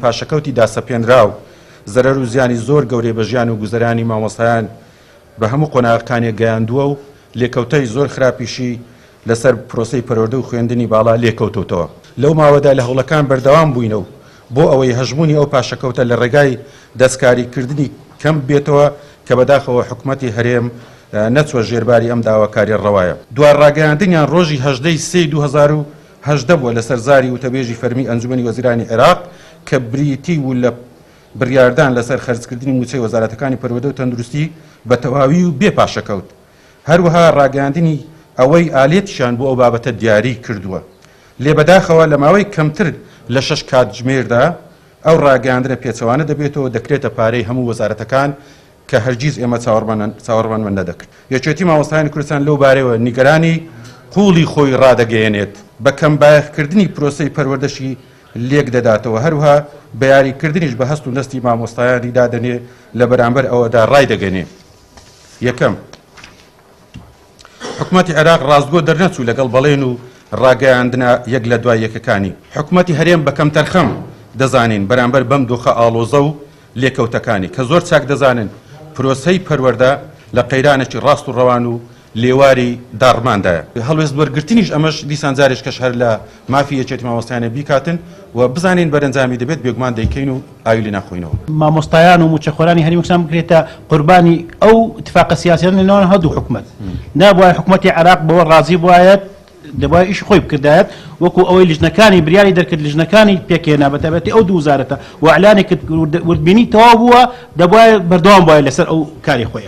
پاشەکەوتی داسەپێنراو زەرەر و زیانی زۆر گەورەی بە ژیان و گوزەرانی مامۆستایان بە هەموو قۆناغەکانی گەیاندووە و لێکەوتەی زۆر خراپیشی لەسەر پرۆسەی پەروەردە و خوێندنی باڵا لێکەوتۆتەوە. لەو ماوەدا لە هەوڵەکان بەردەوام بووینە و بۆ ئەوەی هەژموونی ئەو پاشەکەوتە لە ڕێگای دەستکاری کردنی کەم بێتەوە کە بەداخەوە حکومەتی هەرێم نەچووە ژێرباری ئەم داواکاریە ڕەوایە. دوا ڕاگەیاندنیان ڕۆژی 18 ی سێی 2018 بووە لەسەر زاری وتەبێژی فەرمی ئەنجومەنی وەزیرانی عێراق کە بریتی بوو لە بڕیاردان لەسەر خەرجکردنی مووچەی وەزارەتەکانی پەروەردە و تەندروستی بە تەواوی و بێ پاشەکەوت. هەروەها ڕاگەیاندنی ئەوەی ئالێتیشیان بۆ ئەو بابەتە دیاری کردووە. لێ بەداخەوە لە ماوەی کەمتر لە شەش کاتژمێردا ئەو ڕاگەیاندنە پێچەوانە دەبێتەوە دەکرێتە پارەی هەموو وەزارەتەکان کە هەرگیز ئێمە چاوەڕوانمان نەدەکرد. یەکێتی مامۆستایانی کوردستان لەو بارەیەوە نیگەرانی قووڵی خۆی ڕادەگەیەنێت، بە کەم بایەخکردنی پرۆسەی پەروەردەشی لێک دەداتەوە، هەروەها بە یاریکردنیش بە هەست و نەستی مامۆستایانی دادەنێ لە بەرامبەر ئەوەدا ڕایدەگەنێ. یەکەم، حکومەتی عێراق ڕاستگۆ دەرنەچوو لەگەڵ بەڵێن و ڕاگەیاندنە یەک لە دوای یەکەکانی. حکومەتی هەرێم بە کەمتەرخەم دەزانین بەرامبەر بەم دۆخە ئاڵۆزە و لێکەوتەکانی، کە زۆر چاک دەزانن پرۆسەی پەروەردە لە قەیرانێکی ڕاست و ڕەوان و لێواری داڕماندایە. هەڵوێست وەرگرتنیش ئەمەش دیسان جارێکەش هەر لە مافی یەکێتی مامۆستایانە بیکاتن و بزانین بەرەنجامی دەبێت، بێگومان دەیکەین و ئاوی لێ ناخۆینەوە. مامۆستایان و مووچەخۆرانی هەرێمی کوردستان بکرێتە قوربانی ئەو ئیتفاقە سیاسیانە لە نێوان هەردوو حکومەت. نابوایە حکومەتی عێراق بەوە ڕازی بوایەت، دەبوایە ئیشی خۆی بکردایەت، وەکو ئەوەی لیژنەکانی بریاری دەرکرد، لیژنەکانی پێکهێنا، بەتایبەتی ئەو دوو وزارەتە و ئیعلانی کرد وردبینی تەواو بووە، دەبوایە بەردەوام بوایە لەسەر ئەو کاری خۆی.